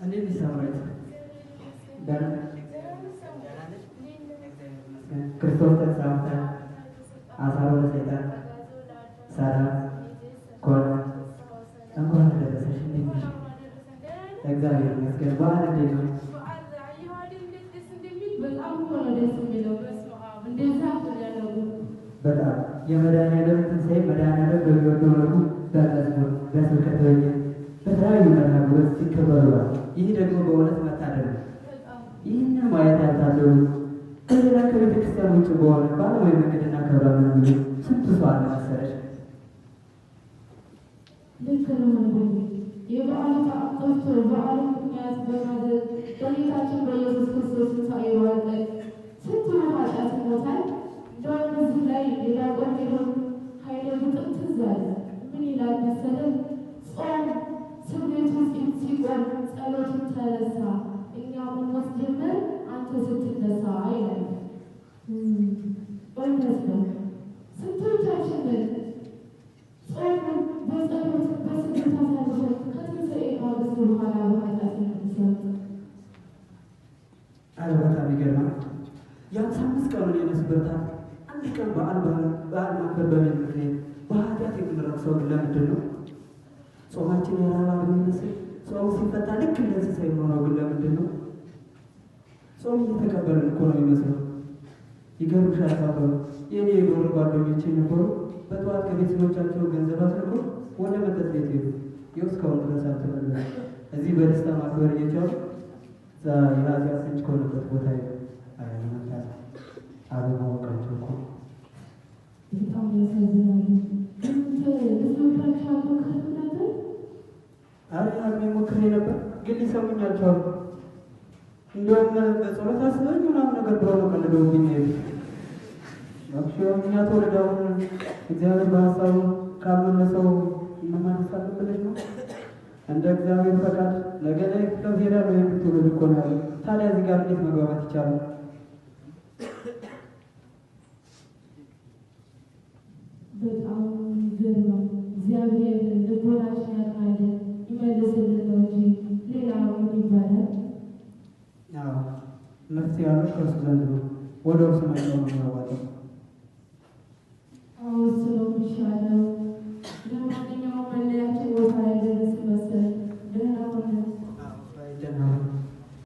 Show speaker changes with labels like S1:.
S1: እንዴት ነሽ ሳምራዊት? ደህና ነሽ? ክርስቶስ ተንሥአ እሙታን አሰሮ ለሰይጣን ሰላም ኮነ። እንኳን አደረሰሽ። እንዴት ነሽ? እግዚአብሔር ይመስገን። በዓል እንዴት ነው? በጣም የመድኃኒዓለም ትንሣኤ መድኃኒዓለም በሚወደው መልኩ በመዝሙር፣ በስብከተ ወንጌል፣ በተለያዩ መርሃ ግብሮች ሲከበር ውሏል። ይህ ደግሞ በእውነት መታደል ነው። ይህንን ማየት ያልታደሉ ከሌላ ከቤተ ክርስቲያን ውጭ በሆነ ባለሙያ መንገድ እናከብራለን የሚሉ ስንቱ ሰው አለ መሰለሽ።
S2: ልክ ነው ወንድሜ። የበዓሉ ጣዕም ጠፍቶ በዓሉን ምክንያት በማድረግ በጌታችን በኢየሱስ ክርስቶስ ትንሣኤ በዓል ቀን ስንቱ ኃጢአት ይሞታል። እንደውም እዚህ ላይ የዲያቆን ሄኖክ ኃይሌ ግጥም ትዝ አለ። ምን ይላል መሰለህ? ጾም ስግደቱ ሲቆም ጸሎቱ ተረሳ፣ እኛ መሞት ጀመር አንተ ስትነሳ ይላል። እውነት ነው። ስንቶቻችንን ጾሙን በጸሎት በስግደት አሳልፈን ከትንሣኤ ማግስት በኋላ በኃጢአት የምንሰጥ?
S1: አረ በጣም ይገርማል። የ55 ቀኑን የነፍስ ብርታት አንድ ቀን በዓል በዓል ማክበር በሚል ምክንያት በኃጢአት የምንረክሰው ግን ለምንድን ነው? ጾማችን የረሃብ የሚመስል ጾሙ ሲፈታ ልክ እንደ እንስሳ የሆነው ግን ለምንድን ነው? ጾም እየተቀበልን እኮ ነው የሚመስለው። ይገርምሻል ሳበሩ የእኔ የዶር ጓደኞቼ ነበሩ። በጠዋት ከቤተሰቦቻቸው ገንዘብ አስልኮ ወደ መጠጥ ቤት ሄዱ። ይኸው እስካሁን ድረስ አልተመለሱም። እዚህ በደስታ ማክበር እየቻሉ እዛ የኃጢአት ምንጭ ከሆነበት ቦታ ሄዱ። አይ መምታት አለማወቃቸው እኮ።
S2: በጣም ያሳዝናሉ። አንተ ልትመክራቸው አልሞከርክም ነበር?
S1: አረ አቅሜ ሞክሬ ነበር፣ ግን ሊሰሙኝ አልቻሉም። እንደውም በጸሎት አስበኝ ምናምን ነገር ብለው ነው ቀልደውብኝ የሄዱት። እባክሽ እኛ ትውልድ አሁን እግዚአብሔር በሀሳቡ ካልመለሰው እንመለሳለን ብለሽ ነው? እንደ እግዚአብሔር ፈቃድ ነገ ላይ ክፍለው እሄዳለሁ የሚል ትውልድ እኮ ነው ያለው። ታዲያ እዚህ ጋር እንዴት መግባባት ይቻላል?
S2: በጣም ይገርማል። እግዚአብሔር ልቦናችን ያቅናልን ይመልስልን ነው እንጂ ሌላ ምን ይባላል?
S1: አዎ መፍትሄ ያለው ከእርሱ ዘንድ ነው። ወደ እርሱ መጮህ ነው የሚያዋጣው።